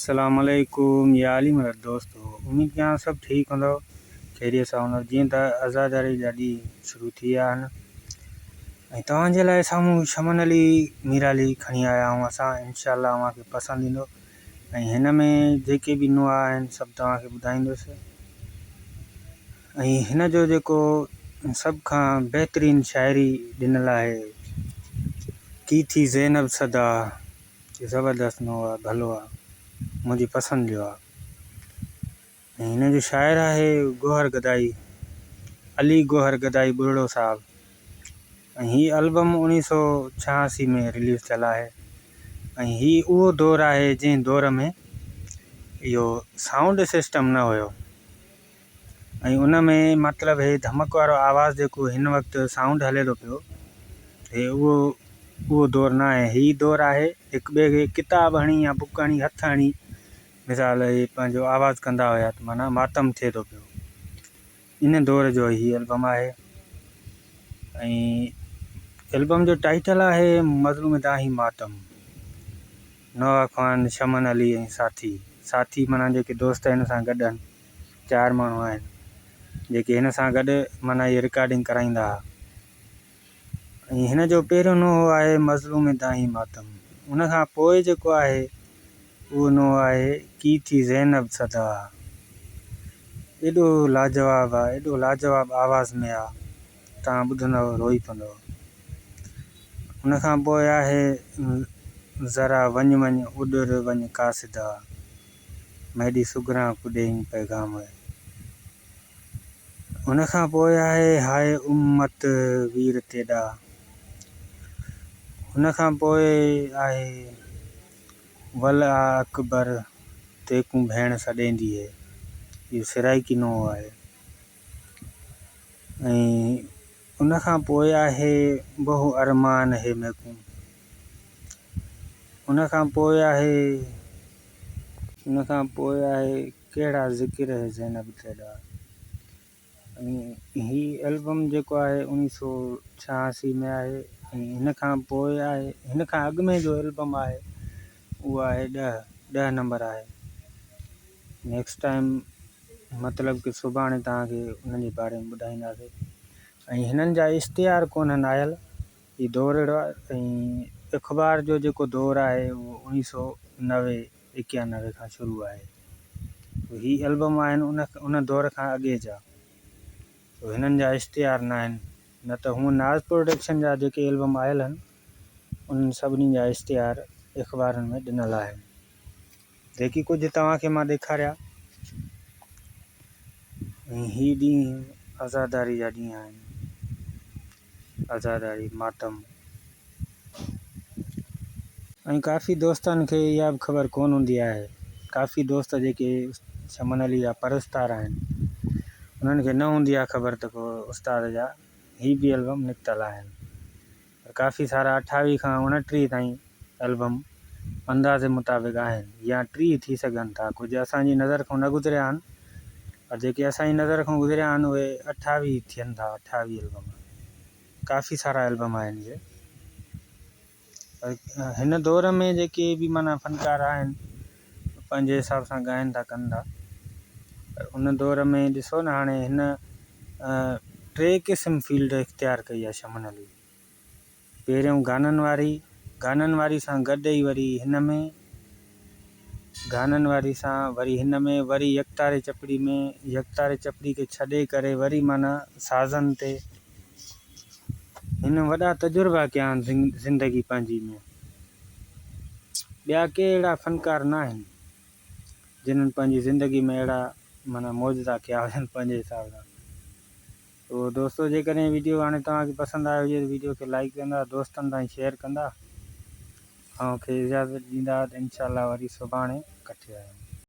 السلام عليڪم يا علي مدد دوستو اميد ڪيان سڀ ٺيڪ هوندو خيريت سان هوندو جيئن ته عزاداري جا ڏينهن شروع ٿي ويا آهن ۽ توهان جي لاء سامهون شمن علي ميرالي کڻي آيا آهيون اسان انشاء الله اوهان کي پسند ايندو ۽ هن ۾ جيڪي به نوحا آهن سڀ توهان کي ٻڌائيندس ۽ هن جو جيڪو سڀ کان بهترين شاعري ڏنل آهي ڪي ٿي زينب صدا زبردست نوحو آ ڀلو آ منهنجي پسند جو آ ۽ هن جو شاعر آهي گوهر گدائي علي گوهر گدائي ٻرڙو صاحب ۽ هي البم اوڻيهه سو ڇهاسي ۾ رليز ٿيل آهي ۽ هي اهو دور آهي جنهن دور ۾ اهو سائونڊ سسٽم نه هيو ۽ ان ۾ مطلب هي ڌمڪ وارو آواز جيڪو هن وقت سائونڊ هلي ٿو پيو هي اهو اهو دور نه آهي هي دور آهي هڪ ٻئي کي ڪتاب هڻي يا بڪ هڻي هٿ هڻي مثال هي پنهنجو آواز ڪندا هيا ته معنيٰ ماتم ٿئي ٿو پيو ان دور جو هي البم آهي ۽ البم جو ٽائيٽل آهي مظلوم دانهين ماتم نوحه خوان شمن علي ۽ ساٿي ساٿي معنيٰ جيڪي دوست هن سان گڏ آهن چار ماڻهو آهن جيڪي هن سان گڏ معنيٰ هي رڪارڊنگ ڪرائيندا ها ۽ هن جو پهريون نوحو آهي مظلوم دانهين ماتم ان کان پوء جيڪو آهي اهو نوحو آهي ڪي ٿي زينب صدا ايڏو لاجواب آ ايڏو لاجواب آواز ۾ آ توهان ٻڌندؤ روئي پوندؤ ان کان پوء آهي ذرا وڃ وڃ اڏر وڃ قاصدا ميڏي سگهران ڪو ڏيئين پيغام اي. ان کان پوء آهي هاء امت وير تيڏا. ان کان پوء آهي ول آ اڪبر تيڪون ڀيڻ سڏيندي اي. اهو سرائيڪي نوحو آهي ۽ ان کان پوء آهي بهو ارمان هي ميڪون. ان کان پوء آهي. ان کان پوء آهي ڪهڙا ذڪر هي زينب تيڏا. ۽ هي البم جيڪو آهي اوڻيهه سو ڇهاسي ۾ آهي ۽ هن کان پوء آهي هن کان اڳ ۾ جو البم آهي اهو آهي ڏهه ڏهه نمبر آهي نيڪسٽ ٽائيم مطلب ڪي سڀاڻي توهان کي انهن جي باري ۾ ٻڌائينداسي ۽ هنن جا اشتهار ڪونهن آيل هي دور اهڙو آهي ۽ اخبار جو جيڪو دور آهي اهو اوڻيهه سو نوي ايڪيانوي کان شروع آهي هي البم آهن ان ان دور کان اڳي جا هنن جا اشتهار نه آهن نه ته هونء ناز پروڊڪشن جا جيڪي البم آيل آهن انهن سڀني جا اشتهار اخبارن ۾ ڏنل آهن جيڪي ڪجهه توهان کي مان ڏيکاريا ۽ هي ڏينهن عزاداري جا ڏينهن آهن عزاداري ماتم ۽ ڪافي دوستن کي اها به خبر ڪونه هوندي آهي ڪافي دوست جيڪي شمن علي جا پرستار آهن انهن کي نه هوندي آهي خبر ته ڪو استاد جا هي به البم نڪتل آهن پر ڪافي سارا اٺاويهه کان اڻٽيهه تائين البم اندازي مطابق آهن يا 30 ٿي سگهن ٿا ڪجهه اسان جي نظر کان نه گذريا آهن پر جيڪي اسان جي نظر کان گذريا آهن اهي اٺاويهه ٿين ٿا اٺاويهه البم ڪافي سارا البم آهن اهي پر هن دور ۾ جيڪي به معنيٰ فنڪار آهن پنهنجي حساب سان ڳائن ٿا ڪن ٿا پر ان دور ۾ ڏسو نه هاڻي هن ٽي قسم فيلڊ اختيار ڪئي آهي شمن علي پهريون گانن واري، گانن واري سان گڏ ئي وري هن ۾، گانن واري سان وري هن ۾، وري يڪتاري چپڙي ۾، يڪتاري چپڙي کي ڇڏي ڪري وري معنيٰ سازن تي. هن وڏا تجربا ڪيا آهن زندگي پنهنجي ۾. ٻيا ڪي اهڙا فنڪار ناهن، جنھن پنهنجي زندگي ۾ اهڙا معنيٰ معجزا ڪيا هجن پنهنجي حساب سان. تو دوستو جيڪڏهن ويڊيو هاڻي توهان کي پسند آيو هجي ته ويڊيو کي لائيڪ ڪندا دوستن تائين شيئر ڪندا اوهان کي اجازت ڏيندا ته انشاء الله وري سڀاڻي ڪٺي آيون.